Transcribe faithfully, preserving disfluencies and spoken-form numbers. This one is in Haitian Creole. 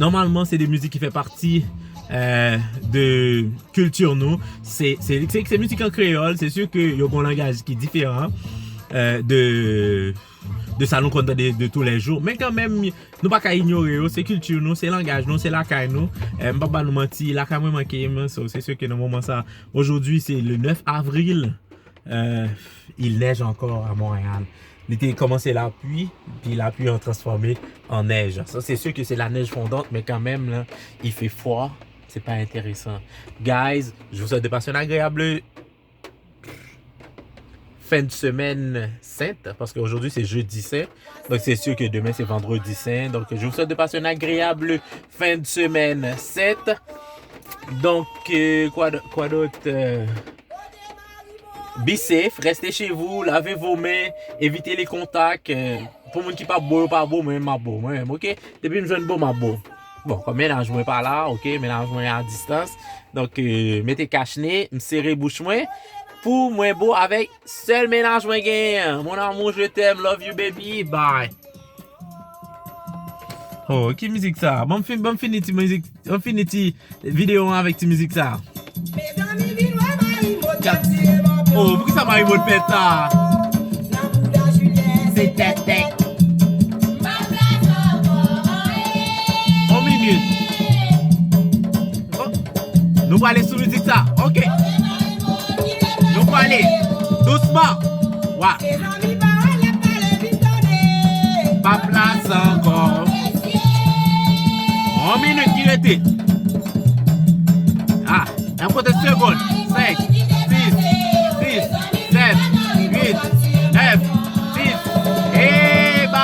Nòmalman, se de mizik ki fè pati, euh, de kilti nou. Se, se, se, se mizik an kreyòl, se si ke yo gen yon langaj ki diferan, euh, de, de sa nou konn tande de toulèjou. Men kanmenm, nou pa ka inyore yo, se kilti nou, se langaj nou, se lakay nou. Euh, m p ap ba nou manti, lakay mwen manke m, so, se si ke nan moman sa, aujourd'hui, c'est le neuf avril. Euh, il neige encore à Montréal. Li te kòmanse lapli, pi lapli an transfòme an nèj. Sa, se si ke se la neige fondante, men kanmenm, là, il fait froid. C'est pas intéressant. Guys, je vous souhaite de passer une agréable fin de semaine sainte, parce qu'aujourd'hui c'est jeudi saint. Donc c'est sûr que demain c'est vendredi saint. Donc je vous souhaite de passer une agréable fin de semaine sainte. Donc, euh, quoi, d- quoi d'autre? Euh, be safe, restez chez vous, lavez vos mains, évitez les contacts. Euh, pou moun ki p ap bo, yo pa bo, mwen menm m ap bo, mwen menm, ok? Depi m jwenn bo, m ap bo. Bon, kòm mennaj mwen pa la, ok, mennaj mwen a distans. Donk, euh, mete kach ne, m sere bouch mwen. Pou mwen bo avèk sèl mennaj mwen genyen an. Mon amour, je t'aime, love you, baby, bye. Oh, ki mizik sa? Ban m fin, ban m fini ti mizik, ban m fini ti videyo an avèk ti mizik sa. Oh, poukisa Marimond fè sa? Se tèt tèt. On minit. Oh, nou prale sou mizik sa. Ok. Nou prale. Dousman. Wa. Pa plas ankò. On minit ki rete. Ah, nan kote segonn.